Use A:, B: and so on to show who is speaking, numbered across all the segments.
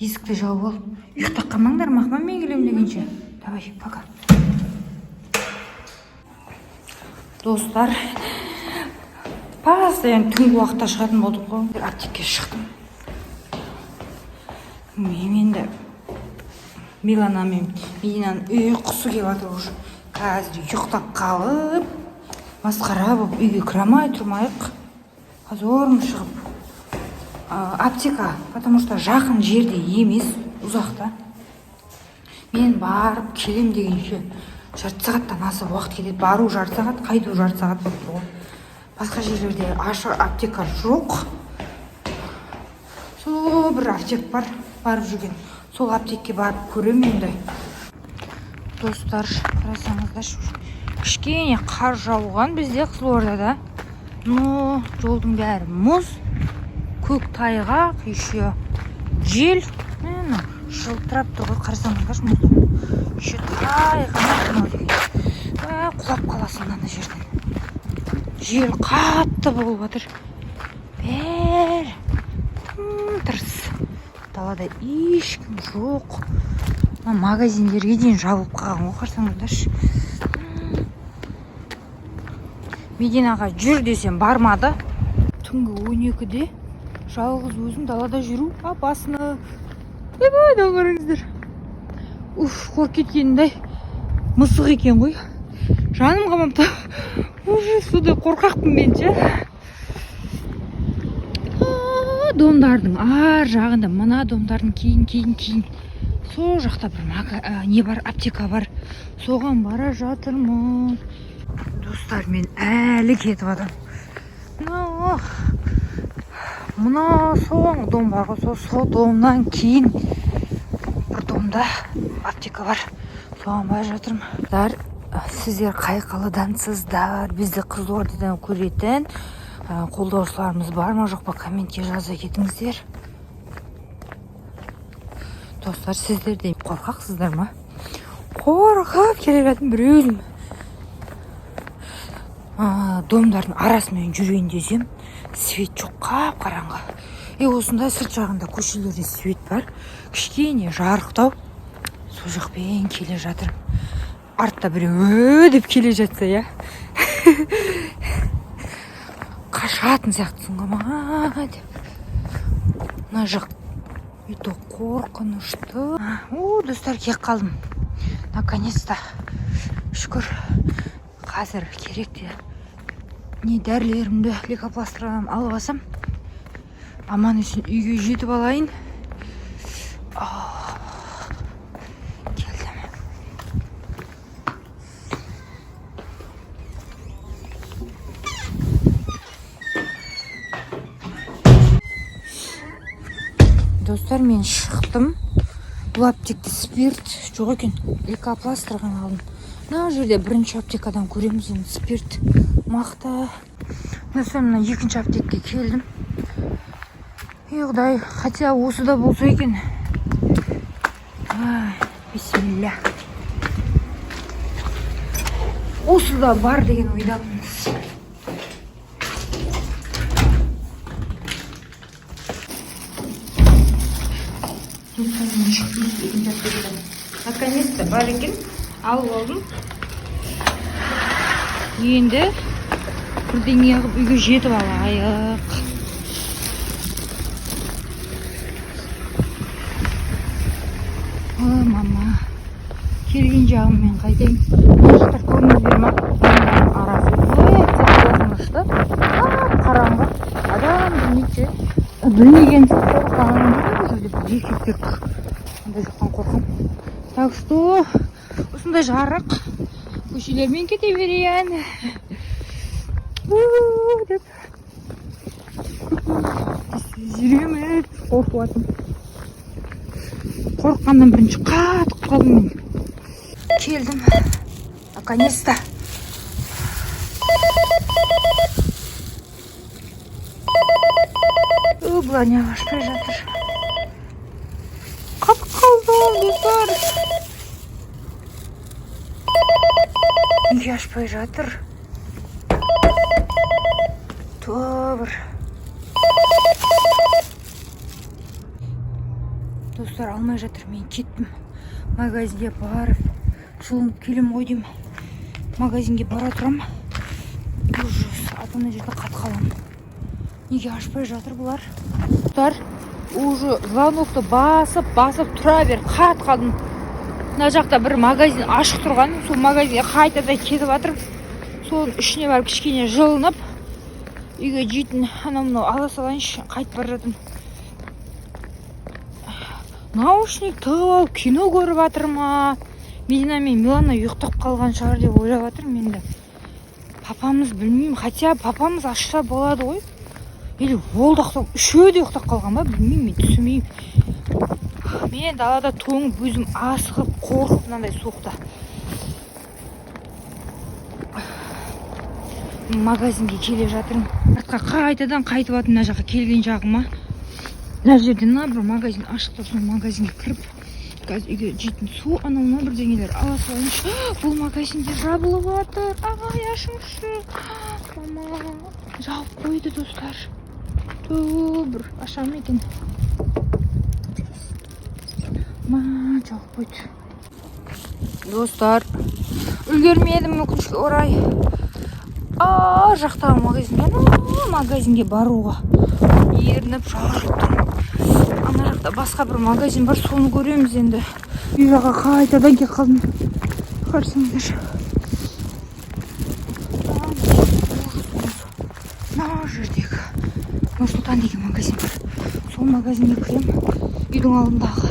A: Есікті жауып ал. Ұйықтап қалмаңдар, мақма, мен келемін дегенше. Давай, пока. Достар, постоянно түнгі уақытта шығатын болдық қой. Аптекке шықтым. Мен енді Милана мен Мединаның ұйқысы келіп жатыр уже. Қазір ұйықтап қалып, масқара болып үйге кіре алмай тұрмайық. Позорым шығып. Аптека, потому что жақын жерде емес, ұзақта. Мен барып келем дегенше жарты сағаттан асып уақыт кетеді. Бару жарты сағат, қайту жарты сағат болып тұр ғой. Басқа жерлерде ашық аптека жоқ. Сол бір аптек бар, барып жүрген. Сол аптекке барып көремін енді. Достар, қарасаңыздаршы, кішкене қар жауған бізде Қызылордада. Но жолдың бәрі мұз, көк тайғақ, еще жел. Міне, жылтырап тұр ғой, қарасаңыздаршы, мұз. Еще тайғанақ мынау деген. Құлап қаласың ана жерден. Жел қатты болып жатыр. Бәрі тым тырыс. Далада ешкім жоқ. Мына магазиндерге дейін жабылып қалған ғой, қарасаңыздаршы. Мединаға жүр десем бармады. Түнгі 12-де жалғыз өзім далада жүру опасно. Ойбай, мынаны қараңыздар. Уф, қорқып кеткенімді. Мысық екен ғой. Жаным қалмапты. Уже сондай қорқақпын мен ше. Домдардың ар жағында, мына домдардың кейін, кейін, кейін. Сол жақта бір не бар, аптека бар. Соған бара жатырмын. Достар, мен әлі кетіп жатырмын. Мына соңғы дом бар ғой, сол домнан кейін бір домда аптека бар. Соған бара жатырмын. Достар, сіздер қай қаладансыздар? Бізді Қызылордадан көретін қолдаушыларымыз бар ма, жоқ па, комментке жаза кетіңіздер. Достар, сіздер де қорқақсыздар ма? Қорқып келе жатырмын бір өзім. Домдардың арасымен жүрейін десем, свет жоқ, қап-қараңғы. И осындай сырт жағында көшелерде свет бар, кішкене жарықтау. Сол жақпен келе жатырмын. Артта біреу деп келе жатса, иә, қашатын сияқтысың ғой ма деп. Мына жақ өте қорқынышты. О, достар, келіп қалдым наконец-то, шүкір. Қазір керекті не дәрілерімді, лейкопластырь алып алсам, аман есен үйге жетіп алайын. Келдім. Достар, мен шықтым. Бұл аптекте спирт жоқ екен, лейкопластырь ғана алдым. Мына жерде бірінші аптекадан көреміз енді, спирт мақта. Достар, мына екінші аптекке келдім. Ей, құдай, хотя осы да болса екен. Ай, бисмилля, осы да бар деген ойдамын. Достар, мен шықтым екінші аптекадан, наконец-то бар екен, алып алдым. Енді бірдеңе қылып үйге жетіп алайық. О, мама, келген жағыммен қайтайын. Достар, көрдіңіздер ма, арасы өте қорқынышты, қап қараңғы, адам білмейді. Білмеген соң қорқамын. Бұл жерде бір еркектер тұр, андай жақтан қорқамын. Так что осындай жарық көшелермен кете берейін. У, деп жүремін. Қорқып жатырмын. Қорыққаннан бірінші қатып қалдым. Мен келдім наконец-то. Бұлар неғып ашпай жатыр? Қатып қалдым, достар. Неге ашпай жатыр? Тобыр. Достар, алмай жатыр. Мен кеттім магазинге, барып жылынып келемін ғой деймін. Магазинге бара тұрамын, ужас, ана жерде қатып қаламын. Неге ашпай жатыр бұлар? Достар, уже звонокты басып басып тұра бер, қатып қалдым. Мына жақта бір магазин ашық тұрған, сол магазинге қайтадан кетіп жатырмын. Соның ішіне барып кішкене жылынып, үйге жейтін анау мынау ала салайыншы. Қайтып бара жатырмын. Наушник тығып алып кино көріп жатыр ма? Медина мен Милана ұйықтап қалған шығар деп ойлап жатырмын енді. Папамыз білмеймін, хотя папамыз ашса болады ғой. Или ол да ұйықтап, үшеуі де ұйықтап қалған ба, білмеймін, мен түсінбеймін. Мен далада тоңып, өзім асығып, қорқып, мынандай суықта магазинге келе жатырмын. Артқа қайтадан қайтып жатырмын, мына жаққа келген жағыма. Мына жерде мына бір магазин ашық тұр, сол магазинге кіріп, қазір үйге жейтін су, анау мынау бірдеңелер ала салайыншы. Бұл магазин де жабылып жатыр. Ағай, ашыңызшы, мама. Жауып қойды, достар. Ту, бір аша ма екен? Ма, жауып қойды. Достар, үлгермедім, өкінішке орай. А жақтағы магазинге, ана магазинге баруға ерініп, жалығып тұрмын. Ана жақта басқа бір магазин бар, соны көреміз енді. Үй жаққа қайтадан келіп қалдым, қарасаңыздаршы. Мына жердегі Нұрсұлтан деген магазин бар, сол магазинге кіремін. Үйдің алдындағы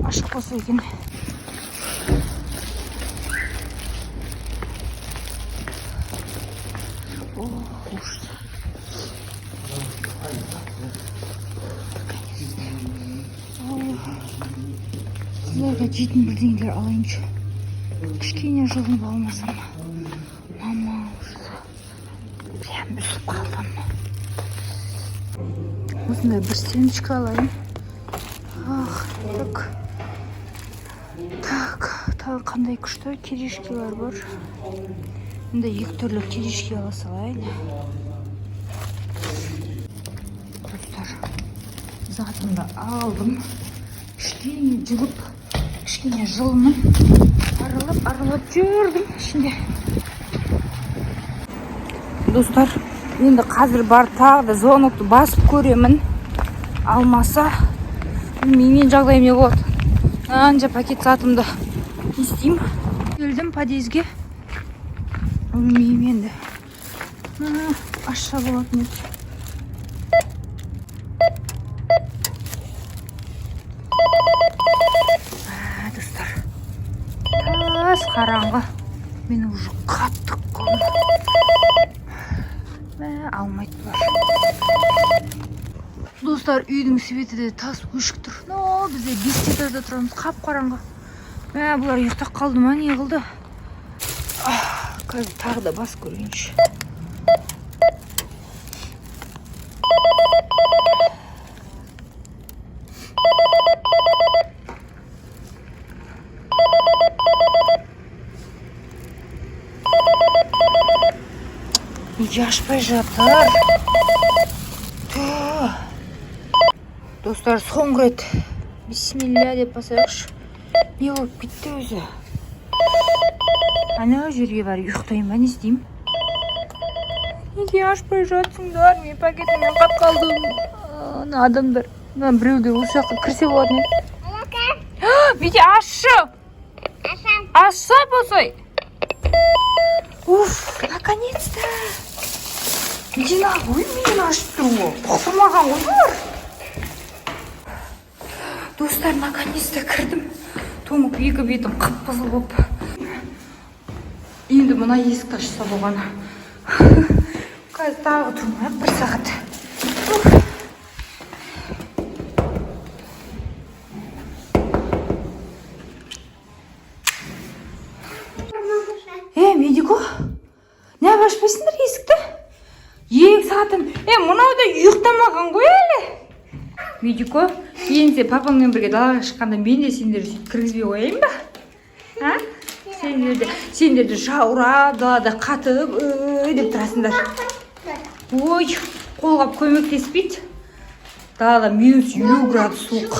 A: ашық болса екен. О, ужас. О, қызларға жейтін бірдеңелер алайыншы. Кішкене жылынып алмасам, мама, ужас, прям үзіліп қалдым. Осындай бір семечка алайын. Ах, так, так, тағы қандай күшті кириешкилар бар. Мында екі түрлі кириешки ала салайын. Достар, затымды алдым. Кішкене жылып, кішкене жылынып, аралап аралап жүрдім ішінде. Достар, енді қазір барып тағы да звонокты басып көремін. Алмаса, білмеймін, жағдайым не болады. Анша пакет затымды не істеймін? Келдім подъездге. Білмеймін енді. Ашса болатын еді. А, достар, тас қараңғы. Мен уже қатты қалдым. Мә, алмайды бұлар. Достар, үйдің светі де тас өшік тұр. Но бізде бес этажда тұрамыз, қап қараңғы. Мә, бұлар ұйықтап қалды ма, не қылды? Ах, қазір тағы да бас көрейінші. Неге ашпай жатыр? Ту. Достар, соңғы рет бисмилля деп басайықшы. Не болып кетті өзі? Ана жерге барып ұйықтайын ба, не істеймін? Неге ашпай жатсыңдар? Мен пакетіммен қатып қалдым. Ана адамдар, мына біреу де осы жаққа кірсе болатын еді. Мите, ашшы! Ашса болсай. Уф, наконец-то. Медина ғой, мені ашып тұр ғой. Ұқтырмаған ғой бұлар. Достар, наконец-то кірдім. Тоңып, екі бетім қып-қызыл болып. Енді мына есікті ашса болғаны. Қазір тағы тұрмай бір сағат. Уф. Е, Медико, неғып ашпайсыңдар есікті? 2 сағаттан. Е, мынау да ұйықтамаған ғой әлі. Медико, енді сен папаңмен бірге далаға шыққанда мен де сендерді сөйтіп кіргізбей қояйын ба? А? Сендерді жаурап, далада қатып, өй деп тұрасыңдар. Ой, қолғап көмектеспейді. Далада -50 градус суық.